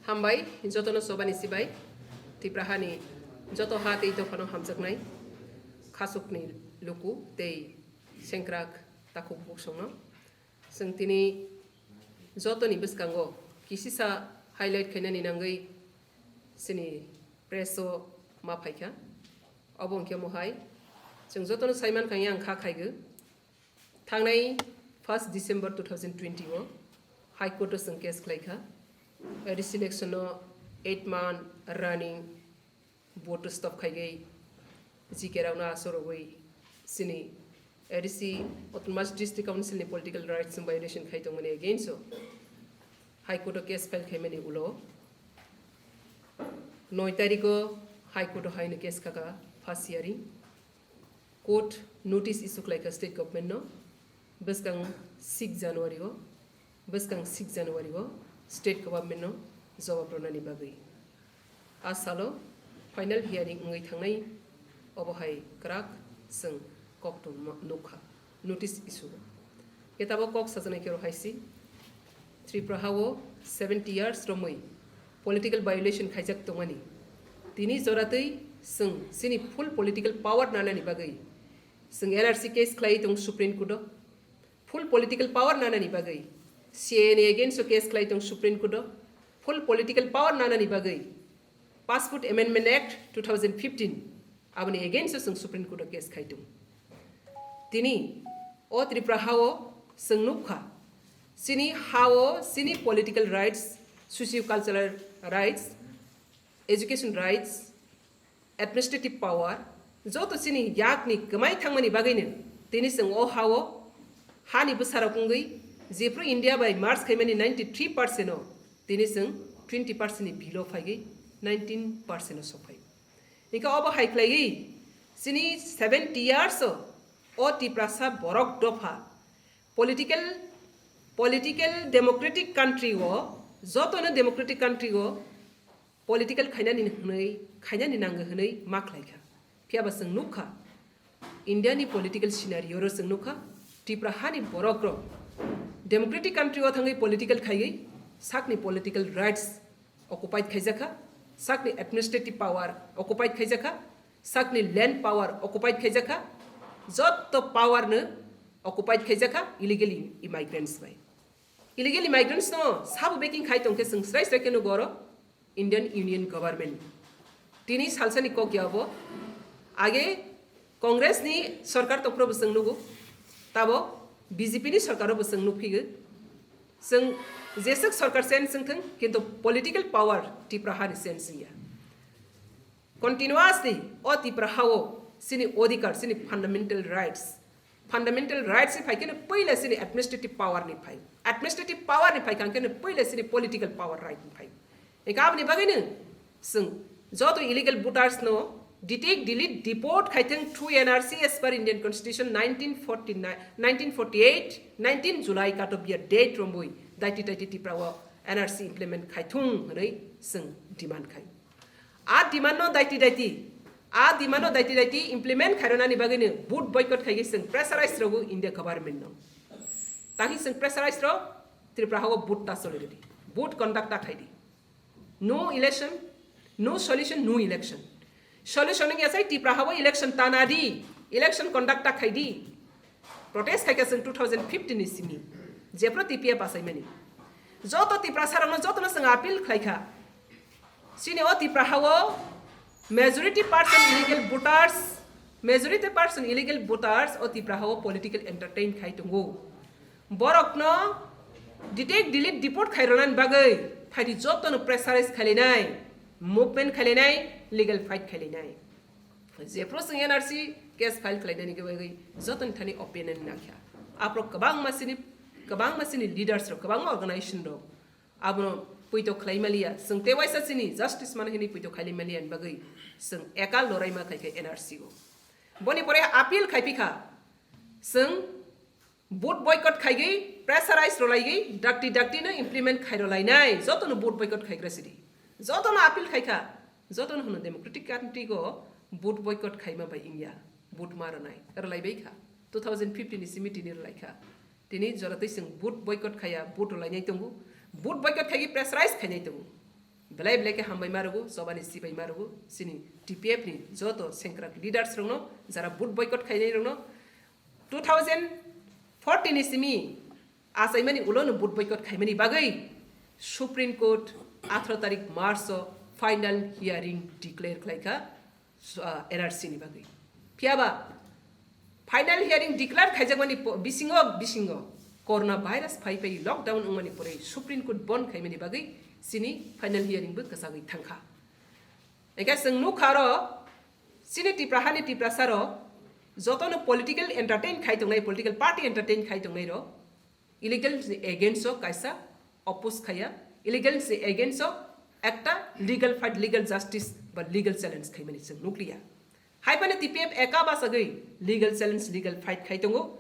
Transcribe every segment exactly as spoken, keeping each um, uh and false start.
Hambai, jotono chobani sibai, Tipra hani joto ha tei dophano hamjaknai, khasukni luku tei sengkrak takhuk buksongno. Chwng tini jotoni bwskango kisisa highlight khainani nangwi chini press o ma phaikha. Obo hwnkhe mohai chwng jotono saimankha yang kha khaigo. Thangnai first December two thousand twenty o High Court o chwng case khlaikha. A D C election no eight month running vote stop khaigwi G K rokno asorogwi chini A D C Autonomous District Council ni political rights ni violation khai tongmani against o High Court o case file khaimani ulo noi tarikh o High Court o haino case khaka first hearing. Court notice issue khlaikha state government no bwskang six January o, bwskang six January o state government no jawab rwnani bagwi. A salo final hearing wngwi thangnai, obo hai kwrak chwng koktwma nukha notice issue o. Khe tabok kok sajaknai khe rw hai si, Tripura ha o seventy years romwi political violation khaijak tongmani. Tini joratwi chwng chini full political power nanani bagwi chwng N R C case khlaiwi tong Supreme Court o. Full political power nanani bagwi C A A ni against o case khlai tong Supreme Court o. Full political power nanani bagwi Passport Amendment Act two thousand fifteen aboni against o chwng Supreme Court o case khai tong. Tini o Tripura ha o chwng nukha, chini ha o chini political rights, socio-cultural rights, education rights, administrative power, joto chini yakni kwmai thangmani bagwino tini chwng o ha o hani bwsarok wngwi jephru India bai merge khaimani ninety three percent o tini chwng twenty percent ni below phaigwi nineteen percent o sophai. Hingkhe obo hai khlaiwi chini seventy years o o Tiprasa borok dopha political, political democratic country o, jotono democratic country o political khainani hwnwi, khainani nango hwnwi ma khlaikha. Phiya ba chwng nukha, India ni political scenario ro chwng nukha, Tripura hani borok rok democratic country o thangwi political khaiwi sakni political rights occupied khaijakha, sakni administrative power occupied khaijakha, sakni land power occupied khaijakha, jotto power no occupied khaijakha illegal im-, immigrants bai. Illegal immigrants no sabo beking khai tongkhe chwng srai srai khe nugo oro Indian Union Government. Tini salsani kok ya obo. Age Congress ni sorkar tongphuru bo chwng nugo. Tabo B J P ni sorkar o bo chwng nukphigo. Chwng jeswk sorkar change wngthwng, kintu political power Tipra ha ni change wngya. Continuously o Tipra ha o chini odhikar, chini fundamental rights, fundamental rights ni phai khe no puila chini administrative power ni phai, administrative power ni phai khe no puila chini political power right ni phai. Eka aboni bagwi no chwng joto illegal voters no detect, delete, deport khai thwng through N R C as per Indian Constitution nineteen forty-nine, nineteen forty-eight, nineteen July cut off year date romwi daiti daiti Tipra o N R C implement khai thwng hwnwi chwng demand khai. A demand no daiti daiti, a demand no daiti daiti implement khairwnani bagwi no vote boycott khaigwi chwng pressurize rogo India government no. Tanghi chwng pressurize ro Tripura ha o vote ta choli rwdi, vote conduct ta khaidi. No election, no solution, no election. Solution wngya sai Tripura ha o election ta nadi, election conduct ta khaidi. Protest khaikha chwng two thousand fifteen ni simi, jephru T P F achaimani. Joto Tiprasa rokno jotono chwng appeal khlaikha. Chini o Tipra ha o majority percent illegal voters, majority percent illegal voters o Tipra ha o political entertain khai tongo. Borokno detect, delete, deport khai rwnani bagwi phaidi jotono pressurize khailainai, movement khailainai, legal fight khailainai. Jephru chwng N R C case file khlainani bagwi jotoni thani opinion nangkha. Aphuru kwbangma chini, kwbangma chini leaders rok, kwbangma organization rok abono puito khlai maliya, chwng tei waisa chini justice mano hinwi puito khlai maliya ni bagwi chwng ekal loraima khaikha N R C o. Boni pore appeal khaiphikha, chwng vote boycott khaigwi, pressurize rwlaigwi, dakti dakti no implement khairwlainai, jotono vote boycott khaigra sidi. Jotono appeal khaikha, jotono hwno democratic country go vote boycott khaima bai wngya, vote ma rwnai, rwlaibai kha. Two thousand fifteen ni simi tini rwlaikha. Tini joratwi chwng vote boycott khaiya, vote rwlainai tongo. Vote boycott khaigwi pressurize khainai tongo. Belai belai khe hambai ma rwgo, chobani sibai ma rwgo, chini T P F ni joto sengkrak leaders rokno, jara vote boycott khainai rokno. Two thousand fourteen ni simi achaimani ulo no vote boycott khaimani bagwi Supreme Court atharo tarik March o final hearing declare khlaikha, so, ah, N R C ni bagwi. Phiyaba final hearing declare khaijakmani po-, bisingo, bisingo corona virus phai phai lockdown wngmani pore Supreme Court bon khaimani bagwi chini final hearing bo kwchagwi thangkha. Eke chwng nukha aro, chini Tipra hani Tiprasa ro jotono political entertain khai tongnai, political party entertain khai tongnai ro illegal against o kaisa oppose khaya, illegal against o ekta legal fight, legal justice ba legal challenge khaimani chwng nukliya. Hai phano T P F eka bachagwi legal challenge, legal fight khai tongo.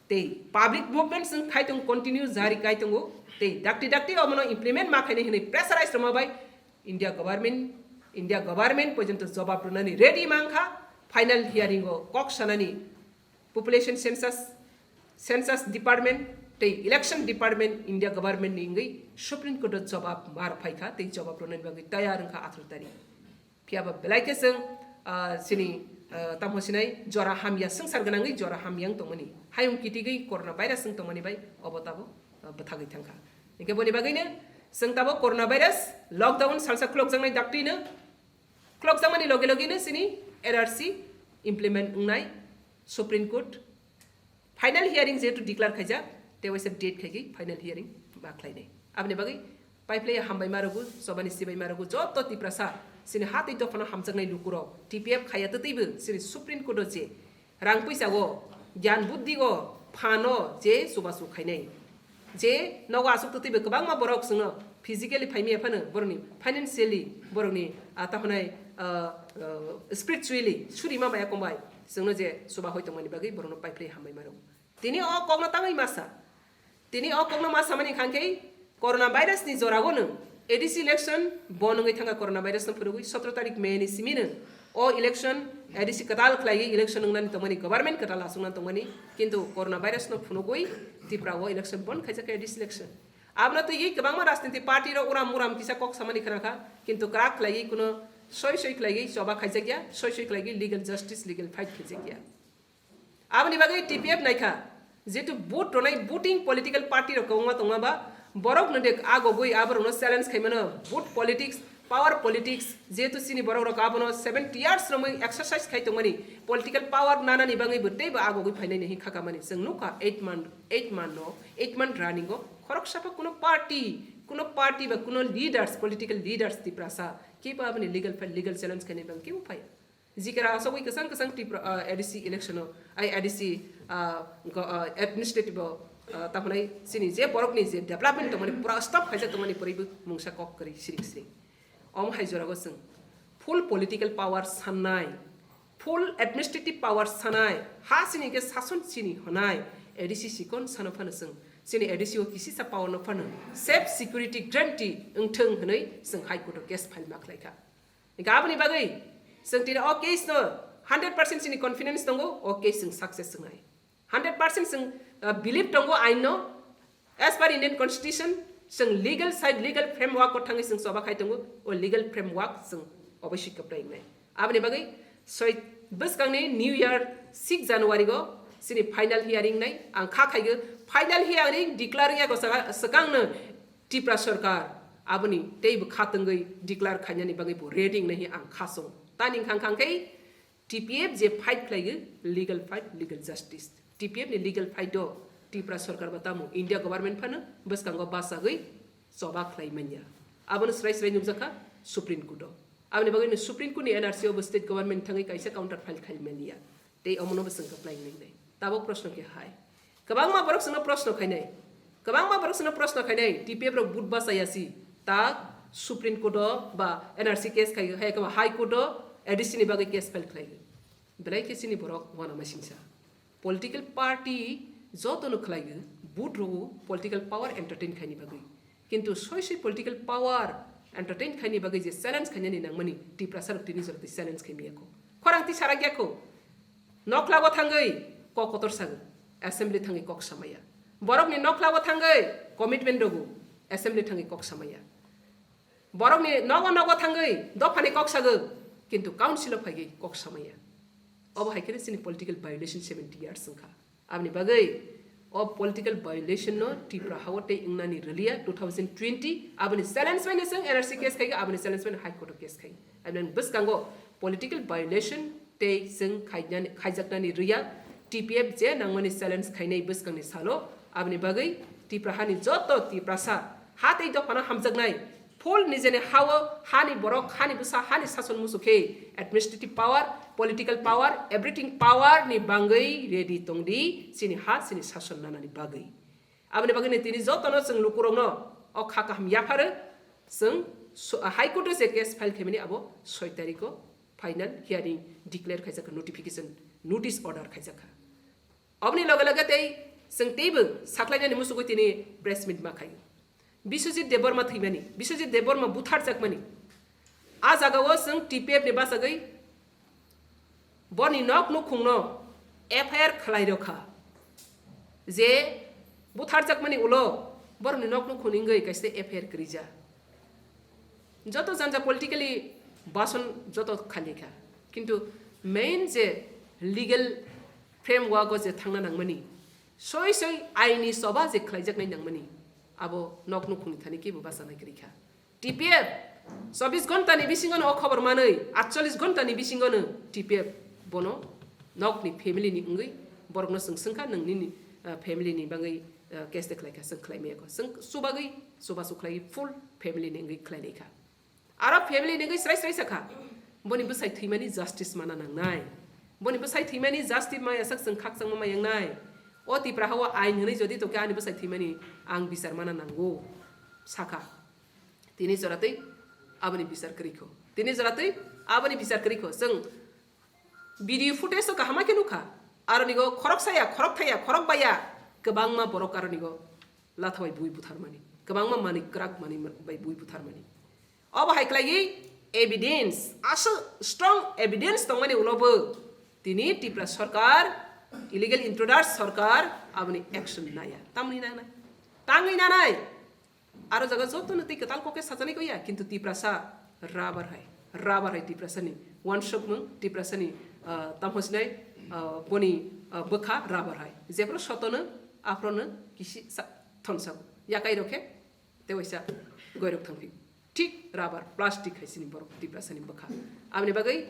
Tei public movement chwng khai tongo, continue jari kai tongo. Tei dakti dakti omono implement ma khainai hwnwi pressurize rwma bai India government, India government porjonto jobab rwnani ready mankha. Final hearing o kok sanani population census, census department tei election department India government ni wngwi Supreme Court o jobab mar phaikha tei jobab rwnani bagwi tayar wngkha atharo tarik. Phiyaba belai khe chwng, ah, chini, ah, tamo sinai jora hamya swngchar gwnangwi jora hamya wng tongmani. Hayung kitigwi corona virus wng tongmani bai obo tabo, ah, bwthagwi thangkha. Hinkhe boni bagwino chwng tabo corona virus lockdown salsa khulokjaknai daktino, khulokjakmani loge logeno chini N R C implement wngnai Supreme Court final hearing jehetu declare khaijak, tei waisa date khaigwi final hearing ba khlainai. Aboni bagwi paiphlai hambai ma rwgo, chobani sibai ma rwgo, joto Tiprasa chini ha tei dophano hamjaknai lukurok, T P F khaiya twtwibo chini Supreme Court o je rang puisa o, gyan buddhi o, phano je chubachu khainai. Je nogo aswk twtwibo kwbangma borok chwngno physically phaimaya phano borokni financially, borokni, ah, tahonai, ah, ah, spiritually surima maya kongbai chwngno je chuba hoi tongmani bagwi borokno paiphlai hambai ma rwgo. Tini o kokno tangwi masa. Tini o kokno ma samani khangkhe corona virus ni jorao no A D C election bon wngwi thangkha corona virus no phunugwi sotro tarik May ni simi no o election A D C kwtal khlaiwi election wngnani tongmani, government kwtal aswknani tongmani, kintu corona virus no phunugwi Tripura o election bon khaijak A D C election. Abono twiwi kwbangma rajniti party rok uram uram kisa kok samani khna kha, kintu kwrak khlaiwi kuno soi soi khlaiwi choba khaijakya, soi soi khlaiwi legal justice, legal fight khaijakya. Aboni bagwi T P F naikha, jehetu vote ronai voting political party rok kwbangma tongma ba, borok no de agogwi aborokno challenge khaimano vote politics, power politics, jehetu chini borok rok abono seventy years romwi exercise khai tongmani, political power nanani bagwi bo teibo agogwi phainai hinwi khakamani. Chwng nukha eight month, eight month no, eight month running o khoroksa pha kuno party, kuno party ba kuno leaders, political leaders Tiprasa kebo aboni legal fight, legal challenge khainai bang kebo phai. Jikera asogwi kwchang kwchang Tripura, ah, A D C election o, ai A D C, ah, go-, ah, administrative o, ah, tamo nai chini je borok ni je development tongmani pura stop khaijak tongmani poribo mungsa kok kwrwi sirik sirik. Om hai jorao chwng full political power sannai, full administrative power sanai, ha chini ke sason chini honai, A D C sikon sano phano chwng, chini A D C o kisisa power no phano, safe security guarantee wngthwng hwnwi chwng High Court o case file ma khlaikha. Hinkhe aboni bagwi chwng tini o case no hundred percent chini confidence tongo, o case chwng success wngnai. Hundred percent chwng, uh, believe tongo ain no, as per Indian Constitution, chwng legal side, legal framework o thangwi chwng choba khai tongo, o legal framework chwng oboisoi kwplai wngnai. Aboni bagwi soi bwskangni New Year six January go chini final hearing nai ang kha khaigo, final hearing declare wngya go swkang no Tripura Sarkar aboni teibo khatungwi declare khainani bagwi bo ready wngnai hinwi ang kha song. Tani wngkha wngkha khe T P F je fight khlaiwi legal fight, legal justice. T P F ni legal fight o Tripura Sarkar ba tamo India government phano bwskango bachagwi choba khlai manya. Abono srai srai nukjakha Supreme Court o. Aboni bagwi no Supreme Court ni N R C o bo state government thangwi kaisa counter file khai manya. Tei omono bo chwng kwplai wngnai. Tabuk proshno khe hai. Kwbangma borok chwngno proshno khainai. Kwbangma borok chwngno proshno khainai. T P F rok but bachaya si. Ta Supreme Court o ba N R C case khai, hai kama High Court o A D C ni bagwi case file khlai. Belai khe chini borok wana masingsa. Political party jotono khlaigo, but rwo political power entertain khaini bagwi. Kintu soi soi political power entertain khaini bagwi je challenge khainani nangmani Tiprasa rok tini jora tei challenge khaimiyakho. Khorang twi sarakya kho. Nokla bo thangwi kok kotor sago. Assembly thangwi kok samaya. Borokni nokla bo thangwi commitment rogo. assembly thangwi kok samaya. Borokni nogo nogo thangwi dophani kok sagwi, kintu council o phaigwi kok samaya. Obo hai khe chini political violation seventy years wngkha. Aboni bagwi o political violation no Tripura hao tei wngnani rwliya two thousand twenty, aboni challenge bai no chwng N R C case khai, aboni challenge bai no High Court o case khai. Aboni bwskango political violation tei chwng khainani, khaijaknani rwya, T P F je nangmani challenge khainai bwskangni salo, aboni bagwi Tripura hani joto Tiprasa ha tei dophano hamjaknai, full nijeni hao, hani borok, hani bwsa, hani sason musu khe administrative power, political power, everything power ni bangwi ready tongdi, chini ha, chini sason nanani bagwi. Aboni bagwi ni tini jotono chwng lukurokno o kha kaham yapharo, chwng so-, High Court o je case file khaimani abo soi tarikh o final hearing declare khaijakha, notification, notice order khaijakha. Oboni loge loge tei chwng teibo saklainani muchugwi tini press meet ma khai. Biswajit Debbarma thwimani, Biswajit Debbarma butharjakmani. A jagao chwng T P F ni bachagwi borni nok nukhungno F I R khlai rokha. Je butharjakmani ulo borokni nok nukhung wngwi kaisa F I R kwrwija. Joto janja politically bason joto khalikha. Kintu main je legal framework o je thangna nangmani, soi soi aini choba je khlaijaknai nangmani, abo nok nukhungni thani kebo bachanai kwrwikha. T P F chobbish ghonta ni bisingo no o khobor manwi, aatcholish ghonta ni bisingo no T P F bono nokni family ni wngwi borokno chwng swngkha, "Nwng nini, ah, family ni bagwi, ah, case de khlaikha?" Chwng khlai maya kho. Chwng chubagwi, chubachu khlai full family ni wngwi khlai laikha. Aro family ni wngwi srai srai sakha, "Boni bwsai thwimani justice mana nangnai. Boni bwsai thwimani justice maya sak chwng khakchangma maya wngnai. O Tipra hao ain hwnwi jodi tokhe ani bwsai thwimani ang bichar mana nango," sakha. Tini joratwi aboni bichar kwrwi kho. Tini joratwi aboni bichar kwrwi kho. Chwng video footage o kaham khe nukha. Aronigo khoroksa ya, khorokthai ya, khorokbai ya, kwbangma borok aronigo latha bai bui butharmani, kwbangma manwi kwrak manwi bai bui butharmani. Obo hai khlaiwi evidence, aswk strong evidence tongmani ulo bo tini Tripura sarkar, illegal intruder sarkar aboni action naya. Tamni nanai? Tangwi nanai? Aro jaga jotono tei kwtal kok khe sajaknai kok ya, kintu Tiprasa rubber hai, rubber hai Tiprasani wansukmung, Tiprasani, ah, tamo sinai, ah, boni, ah, bwkha rubber hai. Jephru sotono, aphrono kisi sa-, thonsago. Yakai rok khe tei waisa goirok thangphi. Thik rubber, plastic hai sini borok Tiprasani bwkha. Aboni bagwi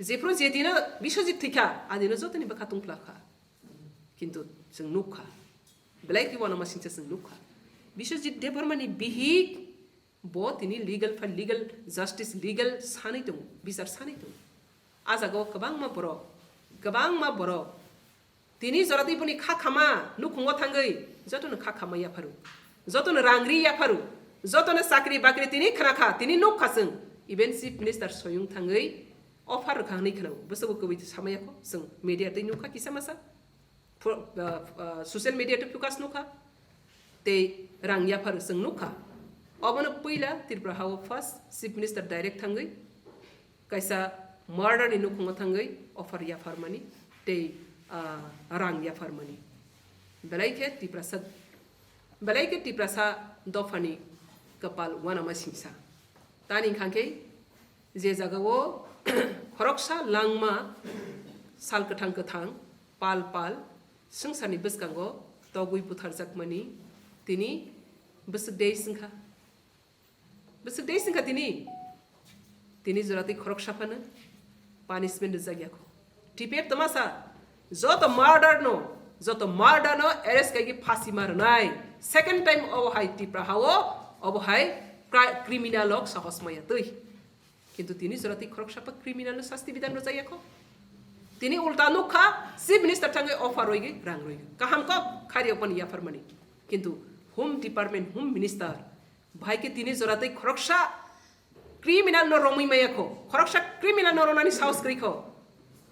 jephru je dino Biswajit thwikha, a dino jotoni bwkha tungphlakha. Kintu chwng nukha, belai khe uanamasingcha chwng nukha, Biswajit Debbarmani bihik bo tini legal file, legal justice, legal sanwi tongo, bichar sanwi tongo. A jagao kwbangma borok, kwbangma borok tini joratwi boni kha khama nukhungo thangwi jotono kha khama yapharo, jotono rang ri yapharo, jotono chakri bakri tini khna kha, tini nuk kha chwng. Even Chief Minister soyung thangwi offer rwkha hwnwi khna, bwswkbo kwbwi samaya kho, chwng media tei nukha kisa masa. Fo-, ah, ah, social media tei focus nukha, tei rang yaphar chwng nukha. Obono puila Tripura hao first Chief Minister direct thangwi kaisa murder ni nukhungo thangwi offer yapharmani tei, ah, rang yapharmani. Belai khe Tiprasa, belai khe Tiprasa dophani kwpal uanama singsa. Tani hwnkha khe je jagao khoroksa langma sal kwthang kwthang, pal pal, swngcharni bwskango togwi butharjakmani tini bwswk days wngkha. Bwswk days wngkha tini. Tini joratwi khoroksa phano punishment rwjak ya kho. T P F twmasa joto murder no, joto murder no arrest khaigwi phasi ma rwnai. Second time obo hai Tripura hao, obo hai cri-, criminal rok sahos maya twi. Kintu tini joratwi khoroksa pa criminal no sasti bidhan rwjak ya kho. Tini ulta nukha, Chief Minister thangwi offer roigwi, rang roigwi. Kaham kok, khari okmani yapharmani. Kintu Home Department, Home Minister, bahai khe tini joratwi khoroksa criminal no romwi maya kho, khoroksa criminal no ronani sahos kwrwi kho.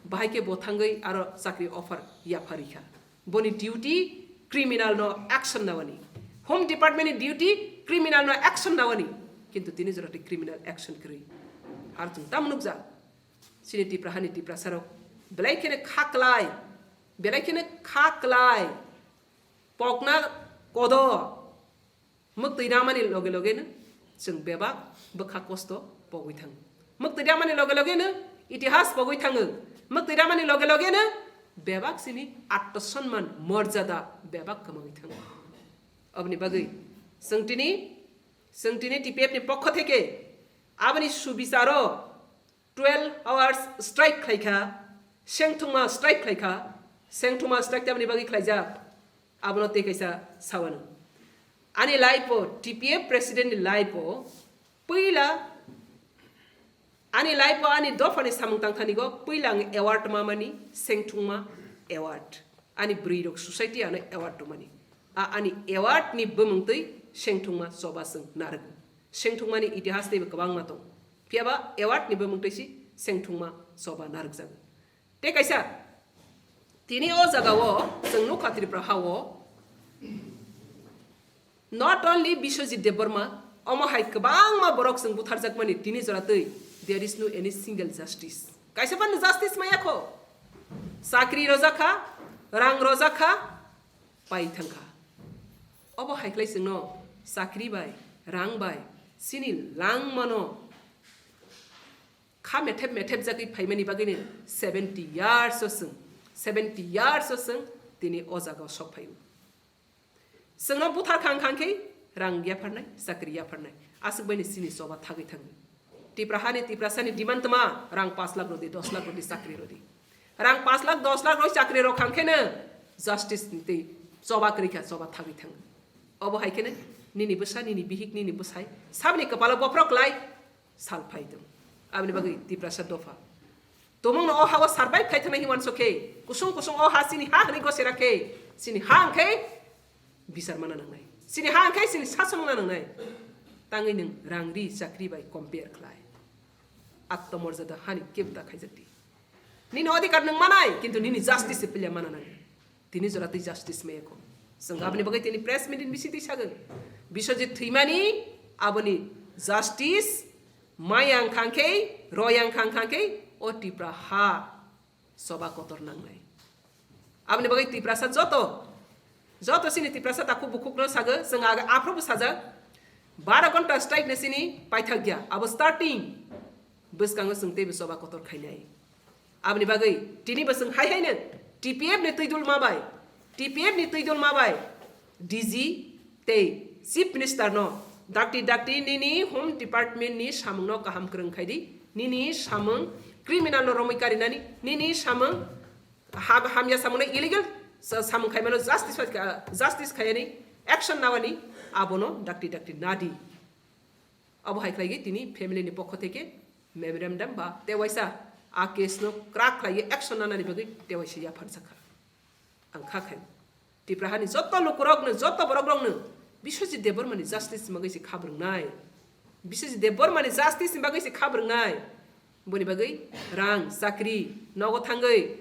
Bahai khe bo thangwi aro chakri offer yapharwi kha. Boni duty criminal no action nawani. Home Department ni duty criminal no action nawani. Kintu tini joratwi criminal action kwrwi. Ar chwng tamo nukjak. Chini Tipra hani Tiprasa rok belai kheno kha klai, belai kheno kha klai. Pokna kodo. Mwktwi ramani loge logeno chwng bebak bwkha kosto pogwi thango. Mwktwi ramani loge logeno itihas pogwi thango. Mwktwi ramani loge logeno bebak chini atmosonman, morjada bebak kwmawi thango. Oboni bagwi chwng tini, chwng tini T P F ni pokho theke aboni subicharo twelve hours strike khlaikha, sengthungma strike khlaikha, sengthungma strike tamni bagwi khlaijak, abono tei kaisa sawano. Ani life o, T P F president ni life o, puila, ani life o, ani dophani samung tangthani go, puila ang award mamani, sengthungma award. Ani bwrwi rok society ano award tongmani. A ani award ni bumung twi sengthungma choba chwng narwgo. Sengthungmani itihas teibo kwbangma tong. Phiyaba award ni bumung twi si sengthungma choba narwkjago. Tei kaisa, tini o jaga o chwng nukha Tripura ha o, not only Biswajit Debbarma, omo hai kwbangma borok chwng butharjakmani tini jora twi there is no any single justice. Kaisa phano justice maya kho. Chakri rojakha, rang rojakha, pai thangkha. Obo hai khlai chwngno chakri bai, rang bai, chini langmano kha methep methep jagwi phaimani bagwino seventy years o chwng, seventy years o chwng tini o jaga o sok phaio. Chwngno buthar khang khang khe rang yapharnai, chakri yapharnai. Aswk baino chini choba thagwi thangwi. Tipra hani, Tiprasani demand tma, rang paanch lakh rodi, dos lakh rodi, chakri rodi. Rang paanch lakh, dos lakh roi chakri rok khang kheno justice ni tei choba kwrwi kha, choba thagwi thangwi. Obo hai kheno nini bwsa, nini bihik, nini bwsai sabni kwpalo bophorok lai sal phai tong. Aboni bagwi Tiprasa dopha. Tumungno o ha-o survive khai thangnai hinwi uansuk khe, kusung kusung o ha chini ha hwnwi gosera khe, chini ha hwn khe bichar mana nangnai. Chini ha hwn khe chini sason mana nangnai. Tangwi nwng rang ri chakri bai compare khlai. Atmorjada hani kebta khaijak di. Nini odhikar nwng manai, kintu nini justice se pilya mana nangnai. Tini jora twi justice maya kho. Chwng aboni bagwi tini press meet ni bisingtwi sagwi. Biswajit thwimani aboni justice maya wng kha khe, roya wng kha khe, o Tipra ha choba kotor nangnai. Aboni bagwi Tiprasa joto, joto chini Tiprasa takhuk bukhukno sagwi, chwng ag-, aphuru bwsajak, baro ghonta strike ni chini paithak ya, abo starting bwskango chwng teibo choba kotor khainai. Aboni bagwi tini bo chwng hai haino T P F ni twidulma bai, T P F ni twidulma bai D G tei Chief Minister no dakti dakti nini Home Department ni samung no kaham kwrwng khai di, nini samung criminal no romwi karinani, nini samung ha-, hamya samung no illegal sa-, samung khaimano justice, justice khaiyani action nawani abono dakti dakti nadi. Abo hai khlaiwi tini family ni pokho theke memorandum ba tewaisa a case no crack khlaiwi action nanani bagwi tewaisa yapharjakha. Ang kha khai Tipra hani joto lukurokno, joto borokrokno Biswajit Debbarmani justice ni bagwi se khabrwngnai. Biswajit Debbarmani justice ni bagwi se khabrwngnai. Boni bagwi rang, chakri, nogo thangwi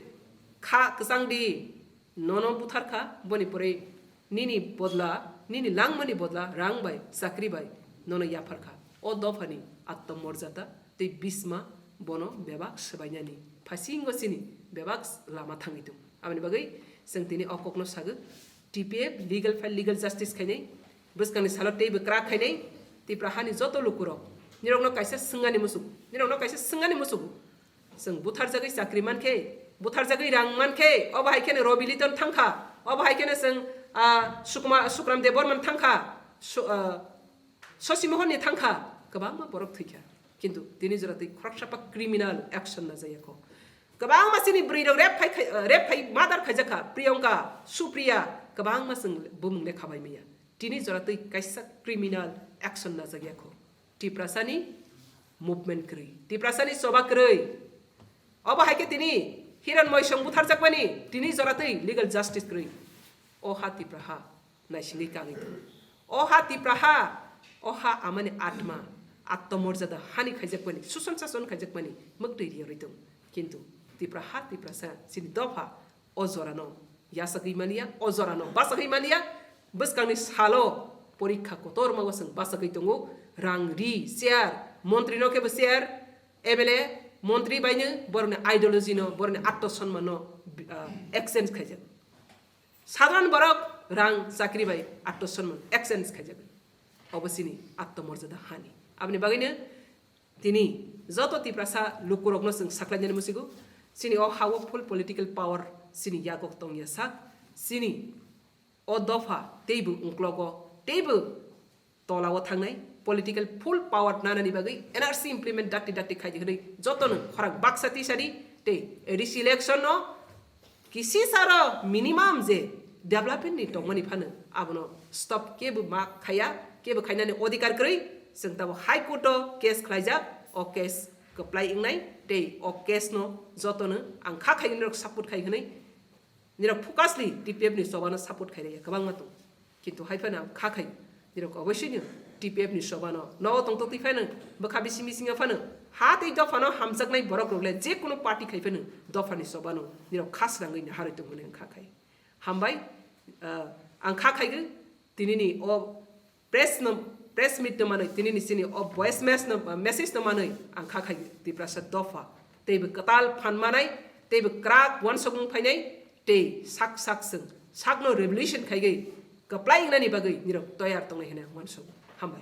kha kwchang di, nono buthar kha, boni pore nini bodla, nini langmani bodla rang bai, chakri bai nono yaphar kha. O dophani atmorjada tei bisma bono bebak swbainani phasingo chini bebak lama thangwi tongo. Aboni bagwi chwng tini o kokno sagwi, T P F legal fight, legal justice khainai, bwskangni salo teibo kwrak khainai, Tipra hani joto lukurok, nirokno kaisa swngani muchungo, nirokno kaisa swngani muchungo. Chwng butharjagwi chakri mankhe, butharjagwi rang mankhe, obo hai kheno Robi Liton thangkha, obo hai kheno chwng, ah, Sukma-, Sukram Debbarman thangkha, Su-, ah, Shashi Mohan ni thangkha, kwbangma borok thwikha. Kintu tini jora twi khoroksa pa criminal action najaya kho. Kwbangma chini bwrwi rok rape khai, khai, rape khai, murder khaijakha, Priyanka, Supriya, kwbangma chwng bumung lekha bai maya. Tini jora twi kaisa criminal action najagya kho. Tiprasani movement kwrwi, Tiprasani choba kwrwi. Obo hai khe tini Hiran Moisong butharjakmani, tini jora twi legal justice kwrwi. O ha Tipra ha naisingwi kangwi tongo. O ha Tipra ha, o ha amani atma, atmorjada hani khaijakmani, suson sason khaijakmani mwktwi riyorwi tongo. Kintu Tipra ha, Tiprasa chini dopha o jorano yachagwi manya, o jorano bachagwi manya. Bwskangni salo porikha kotorma o chwng bachagwi tongo. Rang ri, chair, montri no khe bo chair, M L A, montri baino borokni ideology no, borokni atmosonman no, ah, exchange khaijak. Sadharan borok rang chakri bai atmosonman exchange khaijak. Obo chini attomorjada hani. Aboni bagwino tini joto Tiprasa lukurokno chwng saklainani musigo, chini o ha-o full political power chini yago tongya sak, chini o dopha teibo ungklogo, teibo tolao thangnai, political full power nanani bagwi N R C implement dakti dakti khaidi hwnwi jotono khorang baksa tisadi tei A D C election no kisisa ro minimum je development ni tongmani phano abono stop kebo ma khaya, kebo khainani odhikar kwrwi, chwng tabo High Court o case khlaijak, o case kwplai wngnai tei o case no jotono ang kha khai nirok support khai hwnwi nirok focusly T P F ni chobano support khai raya kwbangma tong. Kintu hai phano ang kha khai nirok oboisino T P F ni chobano nogo tongtotwi phano bwkha bisi misinga phano ha tei dophano hamjaknai borok rok le je kono party khai phano dophani chobano nirok kha srangwi naharwi tongmani ang kha khai. Hambai, ah, ang kha khai tinini o press no, press meet no manwi tinini chini o voice mes no, message no manwi ang kha khai Tiprasa dopha teibo kwtal phan manai teibo kwrak wansukmung phainai tei sak sak chwng sakno revolution khaigwi kwplai wngnani bagwi nirok toyar tongnai hwnwi ang wansukgo. Hambai.